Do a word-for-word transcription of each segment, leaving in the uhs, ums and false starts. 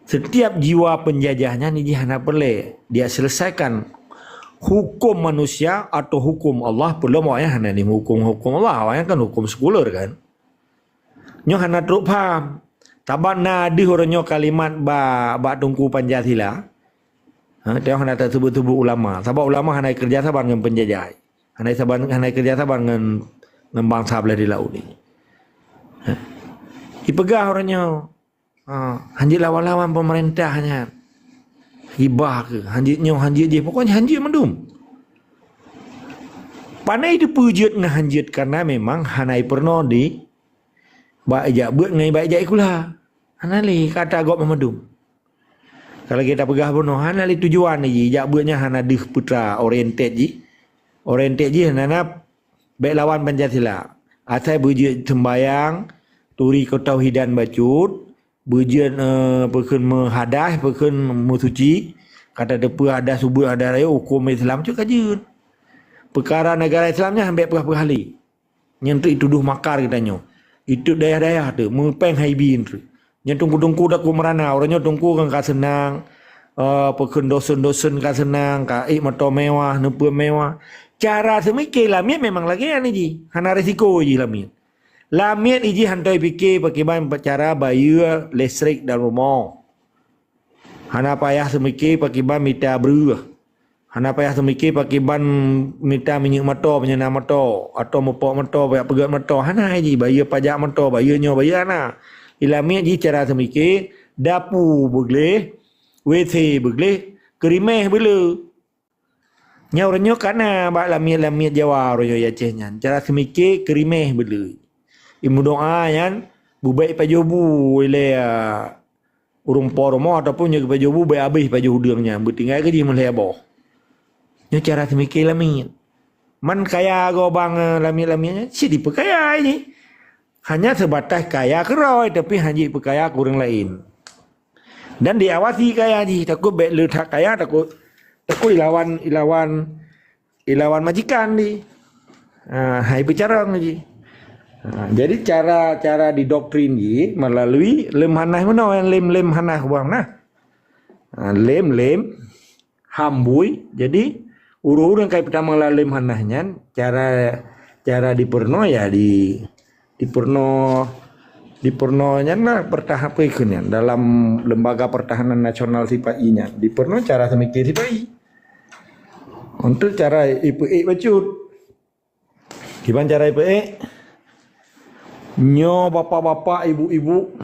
Setiap jiwa penjajah nyan jih hana peureulée dia selesaikan hukum manusia atau hukum Allah, peulom awaknyan hana ni hukum-hukum Allah, awaknyan kan hukum sekuler kan. Nyoe hana trok paham. Saban na deuh uroe nyoe kalimat ba, bak Teungku Pancasila. Ha, teuh hana teusebut-sebut ulama. Sabab ulama hana kerja saban ngon penjajah. Hana saban, hana kerja saban ngon, ngon bansa blah di laôt ni. Ha. Ipeugah uroe nyoe, ha, hanjeuet lawan-lawan pemerintah nyan. Hibah ke, hanjeuet nyoe, hanjeuet jih, pokoknya hanjeuet mandum. Pane teupeujeuet ngon hanjeuet karena memang hana peurunoe di bak ijak beuet ngon bak ijak sikula. Hana lé kata gob mandum. Kalau kita peugah bunoe, hana lé tujuan jih, ijak beuet nyan hana deuh putra oriented jih. Oriented jih hana na bék lawan Pancasila. Asai beujeuet sembayang, turi keutauhidan bacut, beujeuet, eh, peukheun meuhadas, peukheun meusuci, kata teupeue hadas subuet hadas rayeuk hukum Islam cit ka jeuet. Peukara negara Islam nyan han bék peugah-peugah lé. Nyan teuk itudoh makar geutanyoe. Ituek dayah-dayah teuk meupéng hai bin teuk. Nyan teungku-teungku takot meurana, uroe nyoe teungku kan ka seunang, eh, peukheun dosen-dosen ka seunang, ka ék moto mewah, neupeue mewah. Cara seumike lamiet memang lagée nyan jih, hana risiko jih lamiet. Lamiet jih hana pike pakiban cara bayeue listrik dan rumoh. Hana payah seumike pakiban mita breueh. Hana payah seumike pakiban mita minyeuk moto, peunyena moto, atau mupok moto, payah peugét moto. Hana jih, bayeue pajak moto, bayeue nyoe, bayeue hana. Ilamiet jih cara seumike, dapu beugleh, W C beugleh, keurimeh beuleu. Nyan uroe nyoe kana bak lamiet-lamiet Jawa uroe nyoe Aceh nyan. Cara seumike keurimeh beuleu. Imeudoa nyan bubek pajoh bu ilée, ah, ureuëng po rumoh ataupun nyoe pajoh bu bek abéh pajoh udeueng nyan beutinggai keu jih meulhée boh. Nyoe cara seumike lamiet. Man kaya gobang, eh, lamiet-lamiet nyan si dipeukaya ini. Hanya sebatas kaya keurôi tapi hana jipeukaya keu ureuëng laén. Dan diawasi kaya jih, takot bék le that kaya, takot, takot ilawan, ilawan, ilawan majikan di. Ha, hai bicara jih. Ha, jadi cara, cara didoktrin jih melalui lem hanah meunoe, lem, lem hanah buang nah. Ha, lem, lem hambui. Jadi ureuëng-ureuëng kai pertama lalem hanah nyan cara, cara dipeureunoe ya di, dipeureunoe, dipeureunoe nyan lah pertahan apa ikut nyan dalam Lembaga Pertahanan Nasional sipai nyan dipeureunoe cara seumike sipai. Untuk cara ipeuék bacut. Kiban cara ipeuék? Nyoe bapak-bapak, ibu-ibu.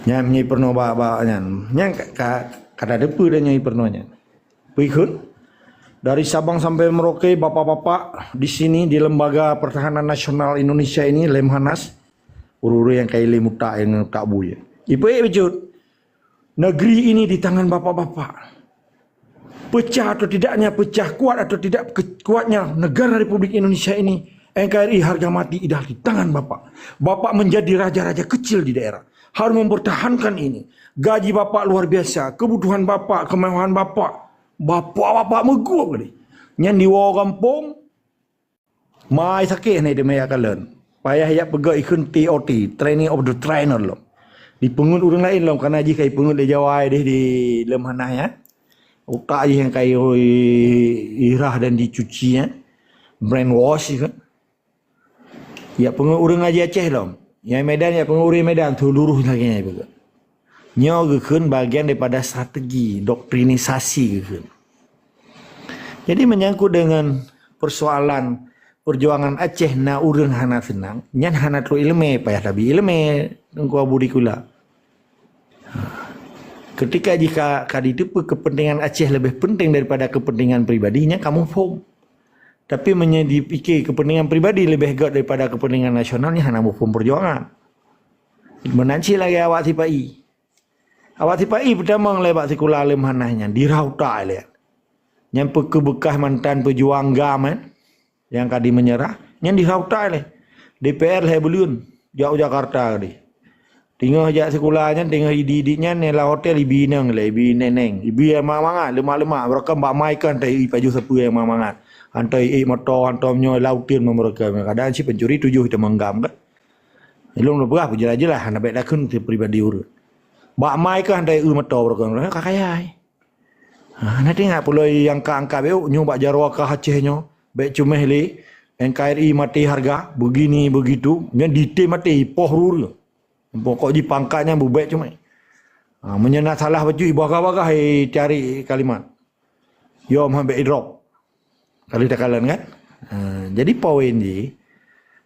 Nyan, nyan ipeurunoe bak, bak nyan. Nyan ka, ka, ka tateupeue dah nyoe ipeurunoe nyan. Peue ikheun? Dari Sabang sampai Merauke, bapak-bapak di sini di Lembaga Pertahanan Nasional Indonesia ini, Lemhanas, ureuëng-ureuëng nyang ka ilée mutak, nyang mutak bui. Ipeuék bacut. Negeri ini di tangan bapak-bapak. Pecah atau tidaknya, pecah kuat atau tidak ke-, kuatnya negara Republik Indonesia ini, N K R I harga mati idah di tangan bapak. Bapak menjadi raja-raja kecil di daerah. Harus mempertahankan ini. Gaji bapak luar biasa, kebutuhan bapak, kemewahan bapak. Bapak-bapak meuguek tadi. Nyan di woe gampông, mai sakét hana teumé jak kalon. Payah jak peugah ikheun T O T, training of the trainer lom. Dipeungeut ureuëng laén lom, karena jih ka ipeungeut lé Jawa deh di Lemhanas nyan. Utak jih nyang ka i-, irah dan dicuci nyan. Brainwash ikheun. Jak peungeut ureuëng ngaji Aceh lom. Nyang Medan jak peungeut ureuëng Medan, seuluruh lagée nyan ipeugah. Nyoe geukheun bagian daripada strategi doktrinisasi geukheun. Jadi menyangkut dengan persoalan perjuangan Aceh na ureuëng hana seunang, nyan hana trok iéleumé, payah tabi iéleumé Teungku Abu Dikula. Ketika jika ka diteupeue kepentingan Aceh lebih penting daripada kepentingan pribadi, nyan kamoe phom. Tapi meunyoe dipike kepentingan pribadi lebih gét daripada kepentingan nasional, nyan hana muphom perjuangan. Meunan cit lagée awak sipai. Awak sipai peutamong lé bak sikula Lemhanas nyan, dirhah utak lé. Nyan peukeubeukah mantan peujuang GAM, eh, nyang ka dimeunyeurah, nyan dirhah utak lé. D P R lhée buleuen jak u Jakarta tadi. Teungoh jak sikula nyan, teungoh idi-idi nyan, nyan lam hotel ibi inong lé, ibi neneng, ibi nyang mangat-mangat, leumah-leumah, beureukan bak mai kan, hantai iék pajoh sapeue nyang mangat-mangat. Hantai iék moto, hantom nyoe, lam uteuen meureuka. Kadang cit pencuri tujoh teuma GAM kan. Ilôn lôn peugah peujeulaih-jeulaih, hana bék takheun keu pribadi ureuëng. Bak mai kah hantai eu mata barokon, ka kaya ai. Ha, nanti ingat pula nyang ka angkat beuk nyoe bak jaroe ka Aceh nyoe. Bèk cuméh lé, N K R I mati harga, begini begitu, nyan dite mati poh ruru. Pokok jih pangkat nyan bubèk cuméh. Ha, meunyoe na salah bacut, bagah-bagah, eh, cari kalimat. Yo, meuhan bèk idrop. Kali takalon kan? Ha, jadi poin jih,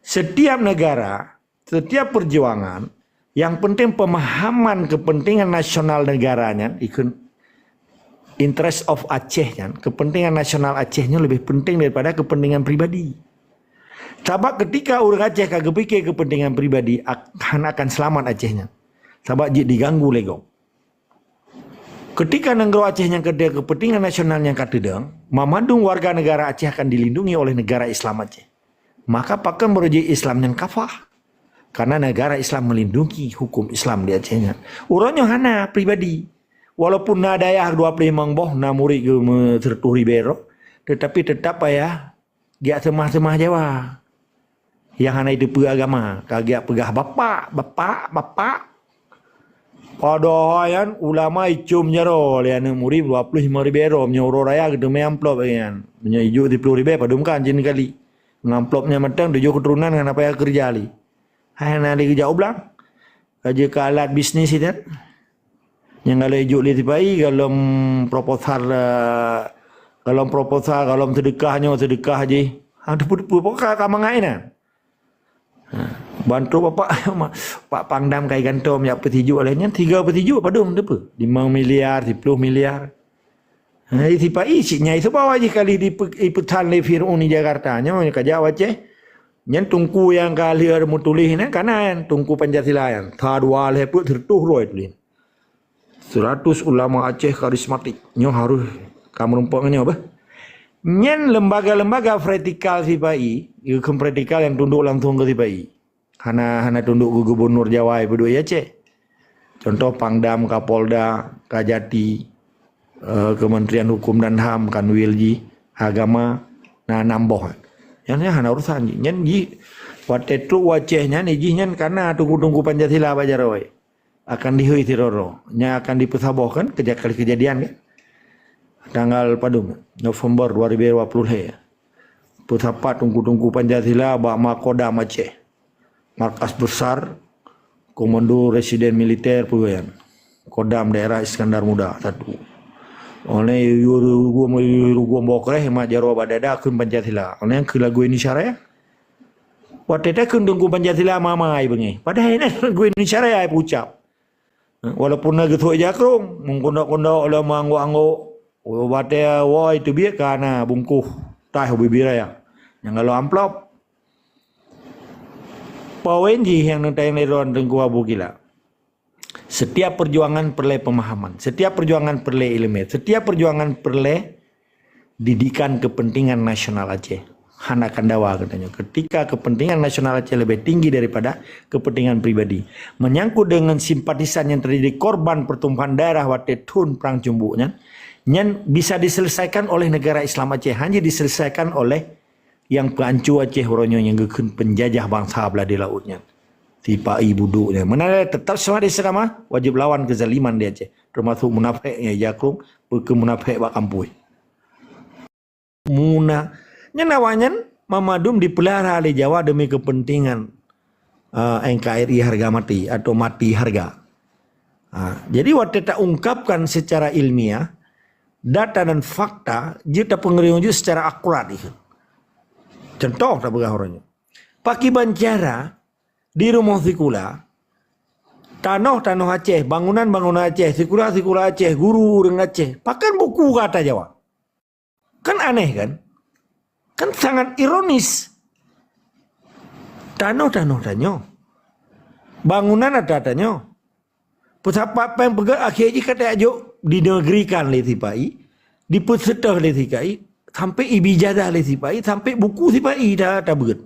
setiap negara, setiap perjuangan, yang penting pemahaman kepentingan nasional negara nyan, ikut interest of Aceh nyan, kepentingan nasional Aceh nyan lebih penting daripada kepentingan pribadi. Sabab ketika ureueng Aceh ka geupikir kepentingan pribadi, ak-, hana akan selamat Aceh nyan. Sabab jeuet diganggu lé gob. Ketika nanggroe Aceh nyang keudeh kepentingan nasional nyang ka teudong, mamandum warga negara Aceh akan dilindungi oleh negara Islam Aceh. Maka pakon beureuji Islam nyan kafah? Karena negara Islam melindungi hukum Islam di Aceh nyan. Uroe nyoe hana pribadi. Walaupun na dayah dua ploh limong boh, na murit geuh meuseureutôh ribèe droe, tetapi tetap payah geujak seumah-seumah Jawa. Nyang hana jiteupeue agama, ka geujak peugah, "Bapak, bapak, bapak." Padahai nyan ulama icôm jaroe lé aneuk murit dua ploh limong ribèe droe, meunyoe uroe raya geuteumé amplop lagèe nyan. Meunyoe ijok siploh ribèe, padum kan jih kali. Ngon amplop nyan mantong tujoh keuturonan hana payah keureuja lé. Hai hana lé geujak u blang. Ka jeuet keu alat bisnis sitat. Nyang galak ijok lé sipa-i, galom proposal, eh, galom proposal, galom seudeukah nyoe, seudeukah jih. Ha, teupeue-teupeue, pokok ka, ka mangat inan. Ha, bantu bapak, Pak Pangdam kai gantôm, jak peutijok lé nyan, tiga peutijok, padum teupeue? Limong miliar, siploh miliar. Ha, sipa-i cit nyai, sebab jih kali dipe-, ipeusan lé Fir'aun di Jakarta. Nyoe ka jak u Aceh. Nyan teungku nyang ka lheueh meutuléh nyan, ka na nyan, teungku Pancasila nyan. Sa dua lhèe peuet seureutôh droe tuléh. Seratus ulama Aceh karismatik. Nyoe harôh ka meurumpok ngon nyoe beuh. Nyan lembaga-lembaga vertikal sipa-i, geukheun vertikal nyang tunduk langsung keu sipa-i. Hana, hana tunduk keu gubernur Jawa nyang peuduek di Aceh. Contoh Pangdam, Kapolda, Kajati, eh, Kementerian Hukum dan HAM, Kanwil jih, Agama, na nam boh. Nyan, nyan hana urusan jih. Nyan jih watèe trok u Aceh nyan, jih nyan ka na teungku-teungku Pancasila bak jaroe. Akan dihôi sidroe-droe. Nyan akan dipeusaboh kan, keja-, kali kejadian kan. Tanggal padum, November dua ribu dua puluh lhèe. Peusapat teungku-teungku Pancasila bak Makodam Aceh. Markas besar Komando Residen Militer peue nyan. Kodam Daerah Iskandar Muda satu. Oleh rugueng bokreh mat jaroe bak dada kheun Pancasila. Oleh keu lagu Indonesia Raya. Watèe takheun teungku Pancasila mama ai beungéh. Padahai na lagu Indonesia Raya ai peucap. Walaupun na geusok ija krông, mengkondok-kondok lom anggok-anggok, watèe woe teubiet ka na bungkôh taih ubé-ubé raya. Nyang galo amplop. Poin jih nyang neutanyong lé droen Teungku Abu Gila. Setiap perjuangan peureulèe pemahaman, setiap perjuangan peureulèe ileumèe, setiap perjuangan peureulèe didikan kepentingan nasional Aceh. Hana akan dawa geutanyoe. Ketika kepentingan nasional Aceh lebih tinggi daripada kepentingan pribadi. Menyangkut dengan simpatisan yang terjadi korban pertumpahan darah watèe thôn Perang Cumbuk nyan, nyan bisa diselesaikan oleh negara Islam Aceh, hana diselesaikan oleh nyang peuanco Aceh uroe nyoe nyang geukheun penjajah bansa blah di laôt nyan. Sipa-i budôk nyan. Meunan lé teutap seumah di seugama, wajéb lawan keuzaliman di Aceh. Teumasok munafék nyang ija krông, peue keuh munafék bak kampus. Muna-, nyan awaknyan mamandum dipeulara lé Jawa demi kepentingan, eh, N K R I harga mati atau mati harga. Ha, jadi watèe taungkapkan secara ilmiah, data dan fakta, jeuet tapeungeureueng jeuet secara akurat ikheun. Contoh tapeugah uroe nyoe. Pakiban cara di rumoh sikula, tanoh-tanoh Aceh, bangunan-bangunan Aceh, sikula-sikula Aceh, guru ureueng Aceh, pakon buku ka tajaweueb. Kan aneh kan? Kan sangat ironis. Tanoh-tanoh tanyoe. Bangunan ata tanyoe. Peusapat péng peugöt akhé jih ka tajok dinegrikan lé sipa-i, dipeuseutôt lé sipa-i, sampai ijazah lé sipa-i, sampai buku sipa-i ta-, tabeuet.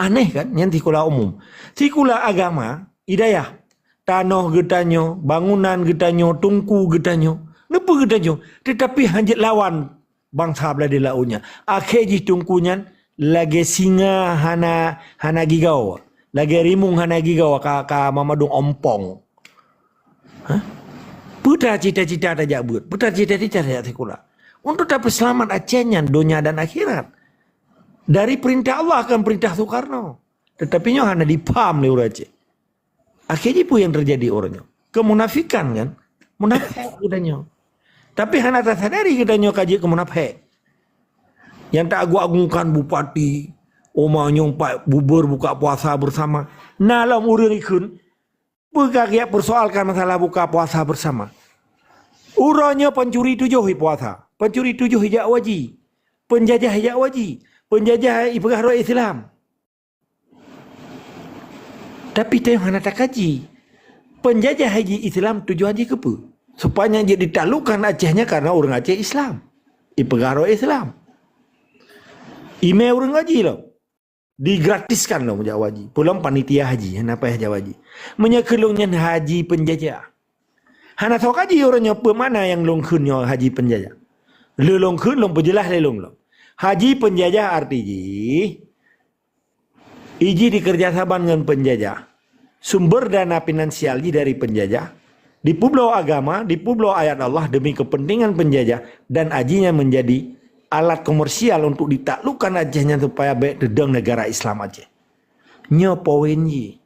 Aneh kan? Nyan sikula umum. Sikula agama, hidayah. Tanoh geutanyoe, bangunan geutanyoe, teungku geutanyoe, neupeu geutanyoe, teutapi hana jeuet lawan bansa blah di laôt nyan. Akhé jih teungku nyan lagèe singa hana, hana gigoe, lagèe rimueng hana gigoe ka, ka mamadong ompong. Hah? Peue ta cita-cita tajak beuet? Peue ta cita-cita tajak sikula? Untuk tapeuseulamat Aceh nyan donya dan akhirat. Dari perintah Allah, kon perintah Soekarno. Tetapi nyoe hana dipaham lé ureuëng Aceh. Akhé jih peue nyang teujadi uroe nyoe? Keumunafikan kan? Munafék geutanyoe. Tapi hana tasadari geutanyoe ka jeuet keu munafék. Nyang taagung-agungkan bupati, oma nyong pat bubur buka puasa bersama. Na lom ureuëng ikheun, peue ka geujak peusoalkan masalah buka puasa bersama. Uroe nyoe pancuri tujoh i puasa, pancuri tujoh ijak u haji, peunjajah ijak u haji, peunjajah ipeugah droe Islam. Tapi tanyoe hana takaji. Peunjajah haji Islam tujuan jih keupeue? Supaya jeuet ditaklukkan Aceh nyan karena ureuëng Aceh Islam. Ipeugah droe Islam. Imé ureuëng haji lom. Digratiskan lom jak haji. Peulom panitia haji, hana payah jak haji. Meunyoe keu lôn nyan haji peunjajah. Hana soe kaji uroe nyoe peue makna nyang lôn kheun nyoe haji peunjajah. Lé lôn kheun lôn peujeulaih lé lôn lom. Haji peunjajah arti jih Iji dikeureujasaban ngon peunjajah. Sumber dana finansial jih dari peunjajah. Dipeubloe agama, dipeubloe ayat Allah demi keupeuntengan peunjajah dan aji nyan meunjadi alat komersial untuk ditaklukkan Aceh nyan supaya bék teudong negara Islam Aceh. Nyoe poin jih.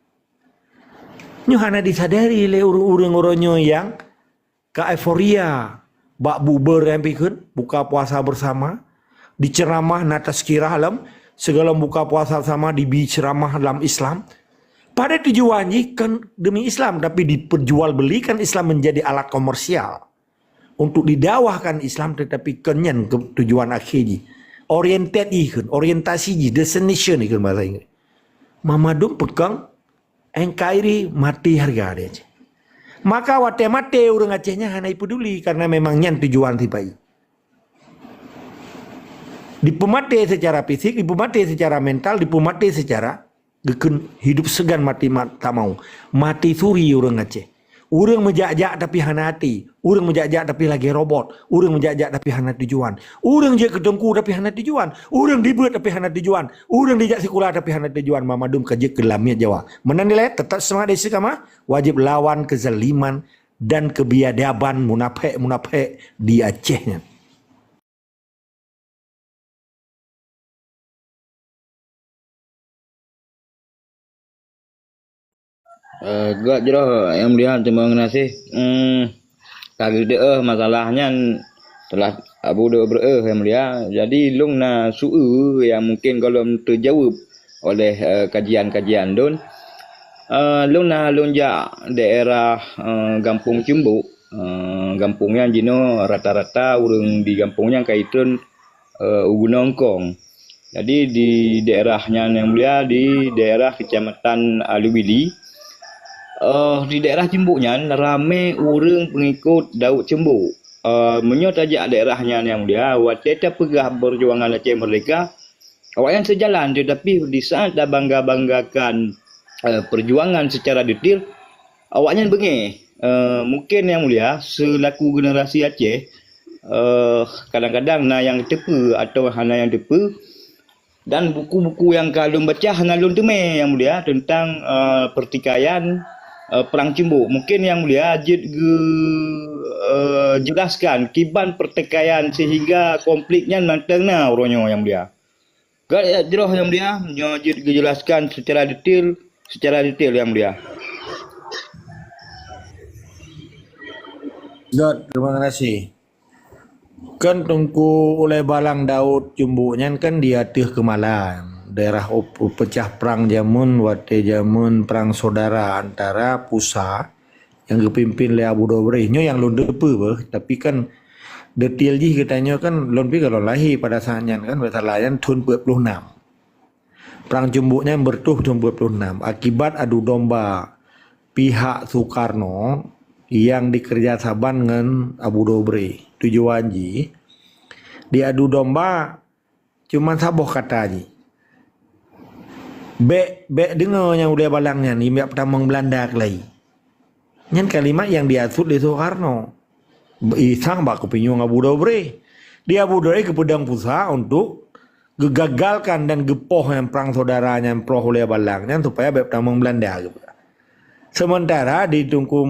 Nyoe hana disadari lé ureuëng-ureuëng uroe nyoe nyang ka euforia bak bubur nyang pih kheun buka puasa bersama, diceramah na tazkirah lom, sigohlom buka puasa sama dibi ceramah lam Islam. Padahai tujuan jih kon demi Islam, tapi diperjualbelikan Islam menjadi alat komersial untuk didakwahkan Islam, tetapi kon nyan ke tujuan akhé jih. Oriented jih kheun, orientasi jih, destination jih kheun bahasa Inggris. Mamadum peukong N K R I mati harga dia. Maka watée maté ureuëng Aceh nyan hana ipeduli karena memang nyan tujuan sipai. Dipeumaté secara fisik, dipeumaté secara mental, dipeumaté secara geukeun hidup segan mati mat tak mau. Mati suri ureuëng Aceh. Ureuëng meujak-jak tapi hana até. Ureuëng meujak-jak tapi lagée robot. Ureuëng meujak-jak tapi hana tujuan. Ureuëng jeuet keu teungku tapi hana tujuan. Ureuëng dibeuet tapi hana tujuan. Ureuëng dijak sikula tapi hana tujuan. Mamadum ka jeuet keu lamiet Jawa. Meunan dilée, teutap seumangat istiqamah, wajéb lawan keuzaliman dan keubiadaban munafék-munafék di Aceh nyan. Eh, gak jroh, Yang Mulia, terima kasih. Hmm, ka geudeuh masalah nyan telah Abu Dawud beureueh, Yang Mulia. Jadi, lôn na su nyang mungkin gohlom teujaweueb oleh, eh, kajian-kajian lôn. Eh, lôn na lôn jak daerah, eh, Gampông Cumbok. Eh, gampông nyan jinoe rata-rata ureuëng di gampông nyan ka itreun, eh, u Gunong Kong. Jadi di daerah nyan, Yang Mulia, di daerah Kecamatan Aluwili, eh, di daerah Cumbok nyan ramé ureuëng peungikot Daud Cumbok. Eh, meunyoe tajak daerah nyan, Yang Mulia, watée tapeugah peujuangan Aceh Merdeka, awaknyan seujalan, tetapi di saat tabangga-banggakan, eh, peujuangan secara detail, awaknyan beungéh. Eh, mungkin, Yang Mulia, seulaku generasi Aceh, eh, kadang-kadang na nyang teupeue atawa hana nyang teupeue, dan buku-buku nyang ka lôn baca hana lôn teumé, Yang Mulia, tentang, eh, pertikaian, eh, Perang Cumbok. Mungkin, Yang Mulia, jeuet geu-, eh, jelaskan kiban pertikaian sehingga konflik nyan mantong na uroe nyoe, Yang Mulia. Gak jroh, Yang Mulia, nyoe jeuet geujelaskan secara detail, secara detail, Yang Mulia. Gak, terima kasih. Kan Teungku Ulée Balang Daud Cumbok nyan kan di ateueh Keumala, daerah up-, peucah prang jameun, watée jameun prang saudara antara Pusa nyang geupimpin lé Abu Dobre. Nyoe nyang lôn teupeue beuh, tapi kan detail jih geutanyoe kan lôn pi ka lôn lahé pada saat nyan kan, pada saat nyan thon peuet ploh nam. Prang Cumbok nyan beureutoh thon peuet ploh nam akibat adu domba pihak Soekarno nyang dikeureujasaban ngon Abu Dobre. Tujuan jih diadu domba cuman saboh kata jih. Bék, bék deungoe nyang ulée balang nyan, imbak peutamong Beulanda keulai. Nyan kalimat nyang diasut lé Soekarno. Isang bak keupinyueng Abu Dobre. Di Abu Dobre geupeudong Pusa untuk geugagalkan dan geupoh nyang prang saudara nyang proh ulée balang nyan supaya bék peutamong Beulanda geupeugah. Sementara di Teungku,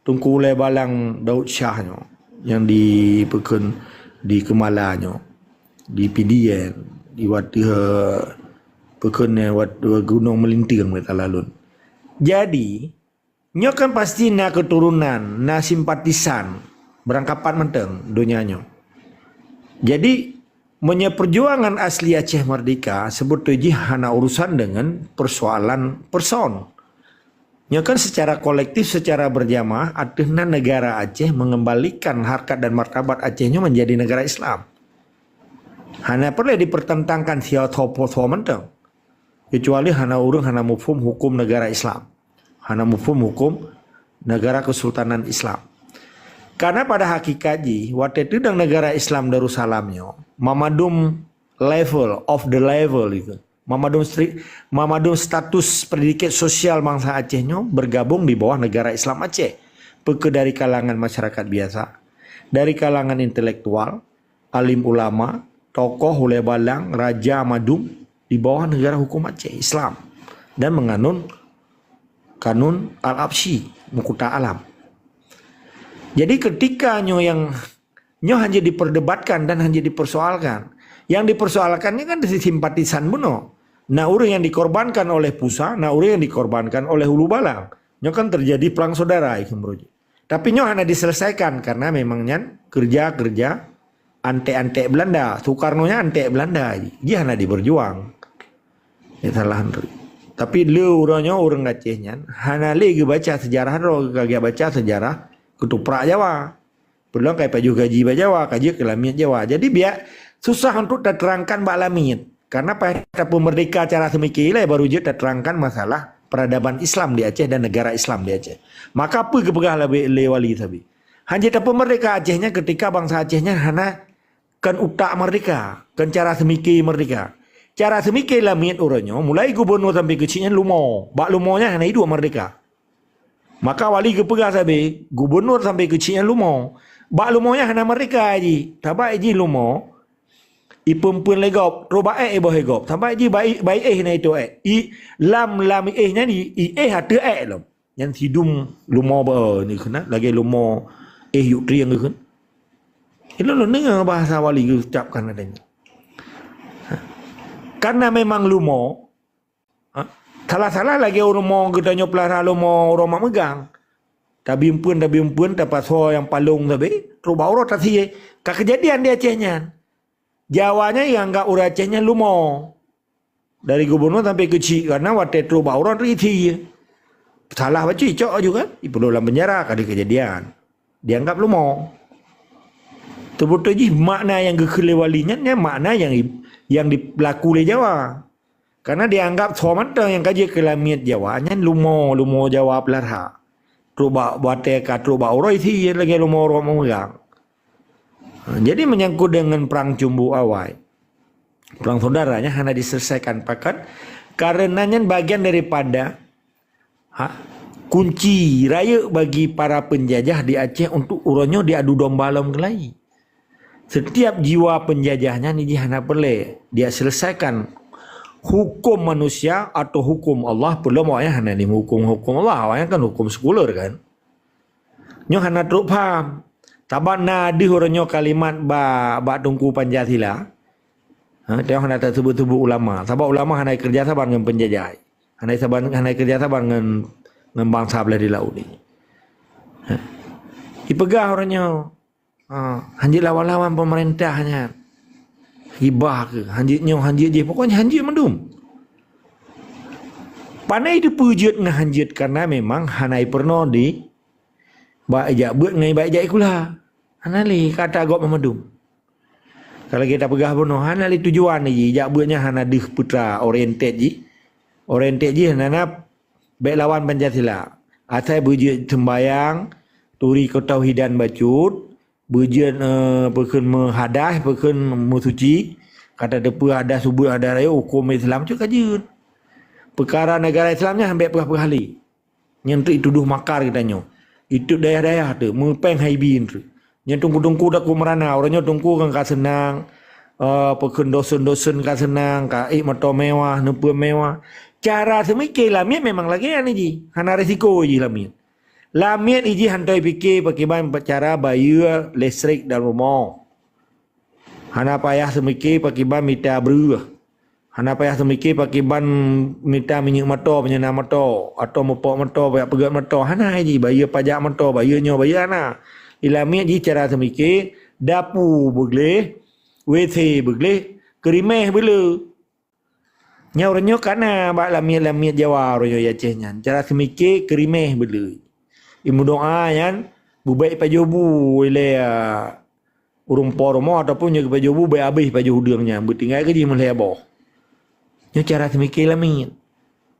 Teungku Ulèe Balang Daud Syah nyoe, nyang di peukheun di Keumala nyoe, di Pidie, di watèe, eh, peukheun, eh, wat-, Gunong Meulinteng, bak talalon. Jadi, nyoe kan pasti na keuturonan, na simpatisan, beurangkapat mantong donya nyoe. Jadi, meunyoe peujuangan asli Aceh Merdeka, seubeutoe jih hana urusan deungon peusoalan person. Nyoe kan secara kolektif, secara berjamaah, ateueh nan negara Aceh mengembalikan harkat dan martabat Aceh nyoe menjadi negara Islam. Hana peureulèe dipertentangkan siat ho po soe mantong. Kecuali hana ureueng hana muphom huköm negara Islam. Hana muphom huköm negara Kesultanan Islam. Karena pada hakikat jih, watèe teudong negara Islam Darussalam nyoe, mamandum level of the level itu. Mamandum stri-, mamandum status predikat sosial bansa Aceh nyoe bergabung di bawah negara Islam Aceh. Peukeuh dari kalangan masyarakat biasa, dari kalangan intelektual, alim ulama, tokoh, ulèe balang, raja, mandum di bawah negara huköm Aceh, Islam, dan menganut kanun Al-Absyi, Meukuta Alam. Jadi, ketika nyoe nyang, nyoe hana diperdebatkan dan hana dipersoalkan. Yang dipersoalkan ni kan dari simpatisan bunoe. Na ureueng yang dikorbankan oleh pusat, na ureueng yang dikorbankan oleh hulu balang. Nyoe kan terjadi perang saudara, ikheun beurujung. Tapi nyoe hana diselesaikan karena memang nyan kerja-kerja antek-antek Belanda. Soekarno nyan antek Belanda, jih hana diberjuang. Ya, salah. Tapi le uroe nyoe ureueng Aceh nyan hana lé geubaca sejarah droe, ka geubaca sejarah keutuprak Jawa. Peulom ka pajoh gaji bak Jawa, ka jeuet keu lamiet Jawa. Jadi biak susah untuk taterangkan bak lamiet. Karena payah tapeumeurdeka cara seumike ilèe baru jeuet taterangkan masalah peradaban Islam di Aceh dan negara Islam di Aceh. Maka peue geupeugah lé wali sabe? Hana jeuet tapeumeurdeka Aceh nyan ketika bansa Aceh nyan hana kon utak meurdeka, kon cara seumike meurdeka. Cara seumike lamiet uroe nyoe, mulai gubunur sampai keuchik nyan lumo. Bak lumo nyan hana iduek meurdeka. Maka wali geupeugah sabe, gubunur sampai keuchik nyan lumo. Bak lumo nyan hana meurdeka jih. Sabab jih lumo, ipeuen-peuen lé gob, trok bak ék iboh lé gob. Sabab jih bak, bak éh na itôp ék. I, lam, lam éh nyan i, i éh ateueh ék lom. Nyan sidum lumo ba, ni keunan, lagèe lumo éh yuk trieng keunan. Ilôn lôn deungoe bahasa wali geucapkan adanya. Karena memang lumo, ha, salah-salah lagèe lumo geutanyoe peulara lumo uroe mak meugang. Tabieng peuen, tabieng peuen, tapasoe nyang palong sabe, trok bak uroe tasie. Ka keujadian di Aceh nyan. Jawa nyan ianggap ureueng Aceh nyan lumo. Dari gubunur sampai keuchik, karena watèe trok bak uroe ri isie. Salah bacut, icok aju kan? Ipeuduek lam penjara, ka lheueh keujadian. Dianggap lumo. Teubeutôi jih makna nyang geukheun lé wali nyan, nyan makna nyang, nyang dipeulaku lé Jawa. Karena dianggap soe mantong nyang ka jeuet keu lamiet Jawa, nyan lumo, lumo Jawa peulara. Trok bak, watèe ka trok bak uroe isie lagèe lumo uroe mak meugang. Ha, jadi menyangkut dengan perang cumbu awai, perang saudara nyan hana diselesaikan. Pakon? Karena nyan bagian daripada, ha, kunci rayeuk bagi para penjajah di Aceh untuk uroe nyoe diadu domba lom keulai. Setiap jiwa penjajah nyan jih hana peureulèe diselesaikan huköm manusia atau huköm Allah, peulom awaknyan hana meuhuköm huköm Allah, awaknyan kan huköm sekuler kan. Nyoe hana trok paham. Sabab na deuh uroe nyoe kalimat ba-, bak Teungku Pancasila. Ha, teuh hana tasebut-sebut ulama. Sabab ulama hana keureuja saban ngon peunjajah. Hana saban, hana keureuja saban ngon, ngon bansa blah di laôt ni. Ha. Ipeugah uroe nyoe, ha, hanjeuet lawan-lawan peumeurintah nyan. Hibah keuh, hanjeuet nyoe, hanjeuet jih. Pokoknya hanjeuet mandum. Pane teupeue jeuet ngon hanjeuet, karena memang hana peurunoe di bak ijak beuet ngon bak ijak sikula. Hana lé, ka ata gob mandum. Ka lagèe tapeugah bunoe, hana lé tujuan jih, ijak beuet nyan hana deuh peutra oriented jih. Oriented jih hana na bèk lawan Pancasila. Asai beujeuet seumbayang, turi keutauhidan bacut, beujeuet, eh, peukheun meuhadah, peukheun meusuci, ka tateupeue hadah subuet hadah rayeuk, huköm Islam cit ka jeuet. Peukara negara Islam nyan han bèk peugah-peugah lé. Nyan teuk itudoh makar geutanyoe. Ituek dayah-dayah teuk, meupéng hai bin teuk. Nyan teungku-teungku takot meurana, uroe nyoe teungku kan ka seunang, eh, peukheun dosen-dosen ka seunang, ka ék moto mewah, neupeue mewah. Cara seumike lamiet memang lagèe nyan jih, hana risiko jih lamiet. Lamiet iji hana pike pakiban cara bayeue listrik dalam rumoh. Hana payah seumike pakiban mita breueh. Hana payah seumike pakiban mita minyeuk moto, meunyeuna moto, atau mupok moto, payah peugét moto. Hana iji, bayeue pajak moto, bayeue nyoe, bayeue hana. Ilamiet ji cara seumike, dapu beugleh, W C beugleh, keurimeh beuleu. Nyan uroe nyoe kana bak lamiet-lamiet Jawa uroe nyoe Aceh nyan. Cara seumike keurimeh beuleu. Imeudoa nyan bubek pajoh bu ilée ureuëng po rumoh ataupun nyoe pajoh bu bek abéh pajoh udeueng nyan beutinggai keu jih meulhée boh. Nyoe cara seumike lamiet.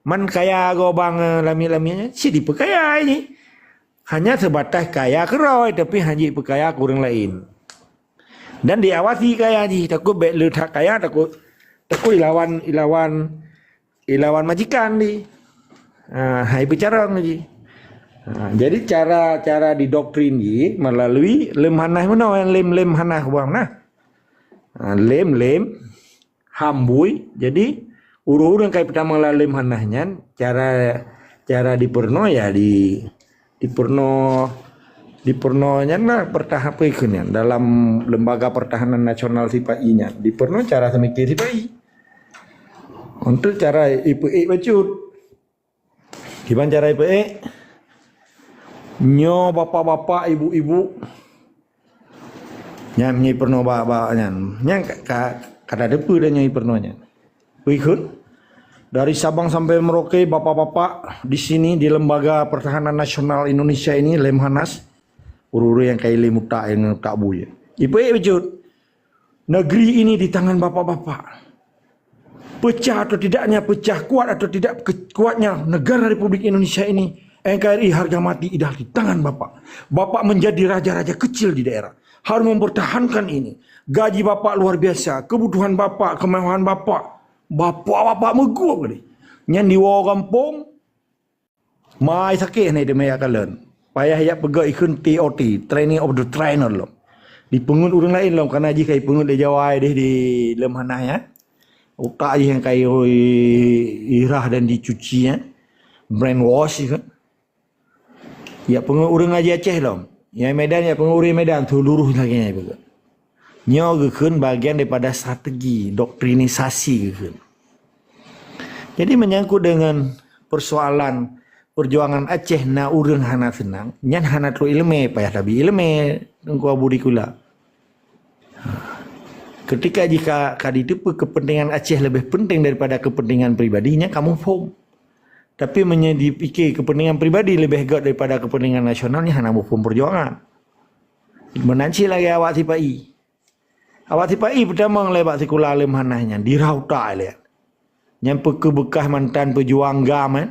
Man kaya gobang lamiet-lamiet nyan si dipeukaya jih. Hanya sebatas kaya keuroi tapi hana jipeukaya keu ureuëng laén. Dan diawasi kaya jih, takot bek le that kaya, takot takot ilawan ilawan ilawan majikan di. Ha, hai bicara lagi. Ha, jadi cara cara didoktrin ji melalui lem hanah meunoe, lem lem hanah buang nah. Ha, lem lem hambui. Jadi ureuëng-ureuëng kai pertama lalem hanah nyan cara cara dipeurunoe ya di dipeurunoe dipeurunoe nyan lah pertahan apa ikheun nyan dalam lembaga pertahanan nasional sipai nyan dipeurunoe cara seumike sipai. Untuk cara ipeuék bacut. Kiban cara ipeuék? Nyoe bapak-bapak, ibu-ibu. Nyan nyoe peurunoe bak-bak nyan. Nyan ka ka ka tateupeue dah nyoe peurunoe nyan. Peue ikheun? Dari Sabang sampai Merauke, bapak-bapak di sini di Lembaga Pertahanan Nasional Indonesia ini, Lemhanas, ureuëng-ureuëng nyang ka ilée mutak nyang mutak bui. Ipeuék bacut. Negeri ini di tangan bapak-bapak. Pecah atau tidaknya, pecah kuat atau tidak ke- kuatnya negara Republik Indonesia ini, N K R I harga mati idah di tangan bapak. Bapak menjadi raja-raja kecil di daerah. Harus mempertahankan ini. Gaji bapak luar biasa, kebutuhan bapak, kemewahan bapak. Bapak-bapak meugop tadi. Nyan diwoe gampông, mai sakét hana teumé jak kalon. Payah jak peugah ikheun T O T, training of the trainer lom. Dipeungeut ureuëng laén lom, karena jih ka ipeungeut lé Jawa deh di lem hanah ya. Utak jih nyang ka i- irah dan dicuci ya. Brainwash ikheun. Jak peungeut ureuëng ngaji Aceh lom. Nyang Medan jak peungeut ureuëng Medan, tu lurus lagée nyan ipeugah. Nyoe geukheun bagian daripada strategi doktrinisasi geukheun. Jadi menyangkut dengan persoalan perjuangan Aceh na ureuëng hana seunang, nyan hana trok ileumé, payah tabi ileumé Teungku Abu Dikula. Ketika jika ka diteupeue kepentingan Aceh lebih penting daripada kepentingan pribadi, nyan kamu phom. Tapi meunyoe dipike kepentingan pribadi lebih gét daripada kepentingan nasional, nyan hana muphom perjuangan. Meunan cit lagée awak sipai. Awak sipai peutamong lé bak sikula lem hanah nyan dirautai lé. Nyan peukeubeukah mantan peujuang gam eh,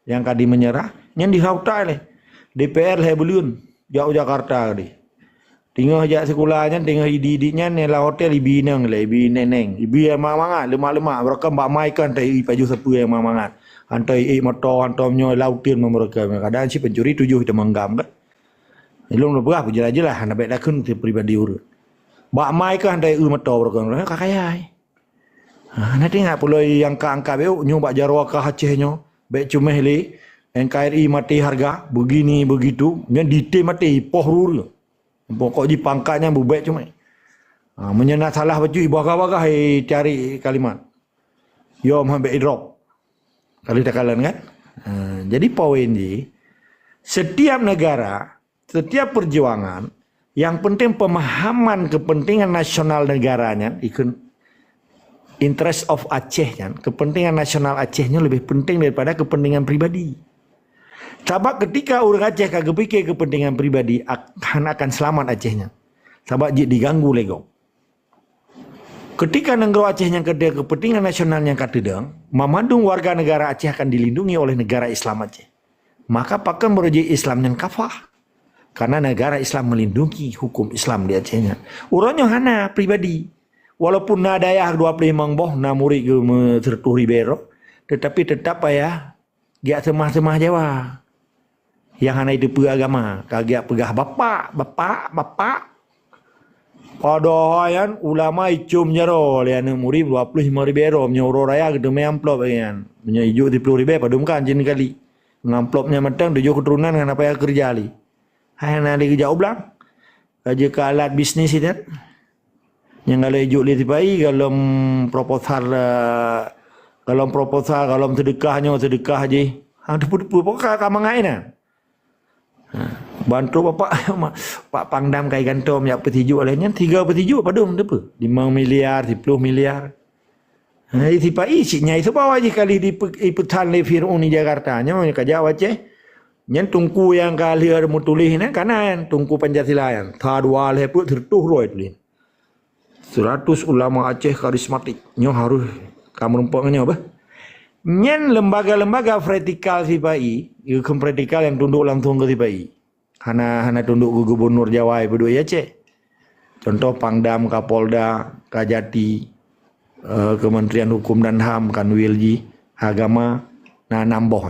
nyang ka dimenyerah, nyan dirautai lé. D P R lhée buleuen jak u Jakarta tadi. Teungoh jak sikula nyan, teungoh idi-idi nyan, lam hotel ibi inong lé, ibi neneng, ibi nyang mangat-mangat, leumah-leumah, beureuka bak mai kan tai pajoh sapeue nyang mangat-mangat. Hantai ék moto, hantom nyoe lauteun meureuka. Kadang si pencuri tujoh teuma gam kan. Ilong lôn peugah peujeulaih-jeulaih hana bék takheun keu pribadi ureuëng. Bak mai kah hantai eu moto barokon ka kaya. Ha, nanti ingat pulo nyang ka angkat bék nyoe bak jaroe ka Aceh nyoe. Bék cuméh lé N K R I mati harga begini begitu. Nyan dite mati poh rur. Pokok ji pangkat nyan bubek cuméh. Ha, meunyoe na salah bacut bagah-bagah cari kalimat. Yo mah bék drop. Kali takalon kan? Ha, jadi poin ji setiap negara setiap perjuangan yang penting pemahaman kepentingan nasional negaranya ikut interest of Aceh kan, kepentingan nasional Acehnya lebih penting daripada kepentingan pribadi. Sabab ketika orang Aceh ka gepikir kepentingan pribadi akan akan selamat Acehnya. Sabab jik diganggu lego. Ketika nanggroe Aceh nyang keudeh kepentingan nasional nyang ka teudong, mamandum warga negara Aceh akan dilindungi oleh negara Islam Aceh. Maka pakon beureuji Islam nyang kafah? Karena negara Islam melindungi hukum Islam di Aceh nyan. Uroe nyoe hana pribadi. Walaupun na dayah dua puluh limong boh na murit geume seratus ribée roh, tetapi tetap payah giak seumah-seumah Jawa. Nyang hana jiteupeue agama, ka giak peugah bapak, bapak, bapak. Padahai nyan ulama icom jaroe lé aneuëk murit dua puluh limong ribée roh, meunyoe uroe raya geuteumé amplop lagée nyan. Meunyoe ijok siploh ribée padum kan jih kali. Ngon amplop nyan mantong tujoh keuturonan hana payah keureuja lé. Hai hana lé geujak u blang. Ka jeuet keu alat bisnis inan. Nyang ka lheueh jok lé sipa-i golom proposal, eh, golom proposal, golom seudeukah nyoe, seudeukah jih. Ha, teupeue-teupeue, pokok ka, ka mangat inan. Ha, bantu bapak, Pak Pangdam kai gantom jak peusijuek lé nyan, tiga peusijuek padum teupeue? Lima miliar, siploh miliar. Ha, sipa-i cit nyai, sebab jih kali dipeu-, ipeutan lé Fir'aun di Jakarta. Nyoe ka jak u Aceh. Nyan teungku nyang ka lheueh meutuléh nyan, ka na nyan, teungku Pancasila nyan. Sa dua lhèe peuet seureutôh droe tuléh. Seratus ulama Aceh karismatik. Nyoe harôh ka meurumpok ngon nyoe beuh. Nyan lembaga-lembaga vertikal sipa-i, geukheun vertikal nyang tunduk langsung keu sipa-i. Hana, hana tunduk keu gubernur Jawa peuduek Aceh. Contoh Pangdam, Kapolda, Kajati, eh, Kementerian Hukum dan HAM, Kanwil jih, Agama, na nam boh.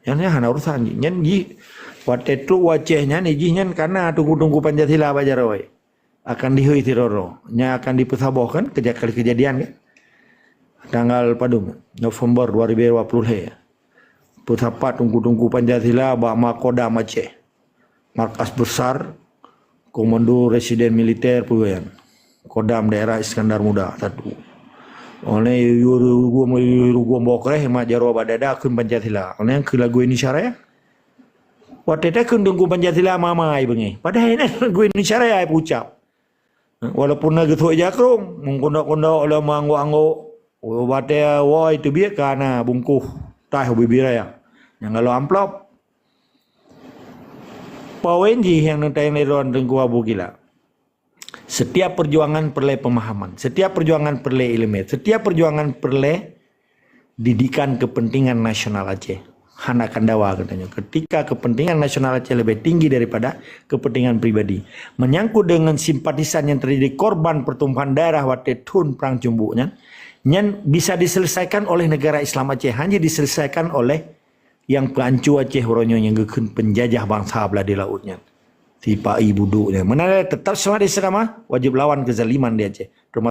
Nyan, nyan hana urusan jih. Nyan jih watèe trok u Aceh nyan, jih nyan ka na teungku-teungku Pancasila bak jaroe. Akan dihôi sidroe-droe. Nyan akan dipeusaboh kan, keja-, kali kejadian kan. Tanggal padum, November dua ribu dua puluh lhèe. Peusapat teungku-teungku Pancasila bak Makodam Aceh. Markas Besar Komando Residen Militer peue nyan. Kodam Daerah Iskandar Muda satu. Oleh yu-, yu-, yu-, yu-, yu-, yu-, boh kreh mat jaroe bak dada kheun Pancasila. Oleh kheun lagu Indonesia Raya. Watèe takheun teungku Pancasila mamai beungéh. Padahai na lagu Indonesia Raya peucap. Walaupun na geusok jakrong, mengkondok-kondok lom anggok-anggok. Watèe woe teubiet ka na bungkôh tah bibiraya. Nyang galo amplop. Poin jih nyang neutanyong lé droen Teungku Abu Gila. Setiap perjuangan peureulèe pemahaman, setiap perjuangan peureulèe ileumèe, setiap perjuangan peureulèe didikan kepentingan nasional Aceh. Hana akan dawa geutanyoe. Ketika kepentingan nasional Aceh lebih tinggi daripada kepentingan pribadi. Menyangkut dengan simpatisan yang terjadi korban pertumpahan darah watèe thôn Perang Cumbuk nyan, nyan bisa diselesaikan oleh negara Islam Aceh. Hanya diselesaikan oleh nyang peuanco Aceh uroe nyoe nyang geukheun penjajah bansa blah di laôt nyan. Sipa-i budôk nyan. Meunan tetap semangat istiqamah, wajib lawan kezaliman di Aceh. Terima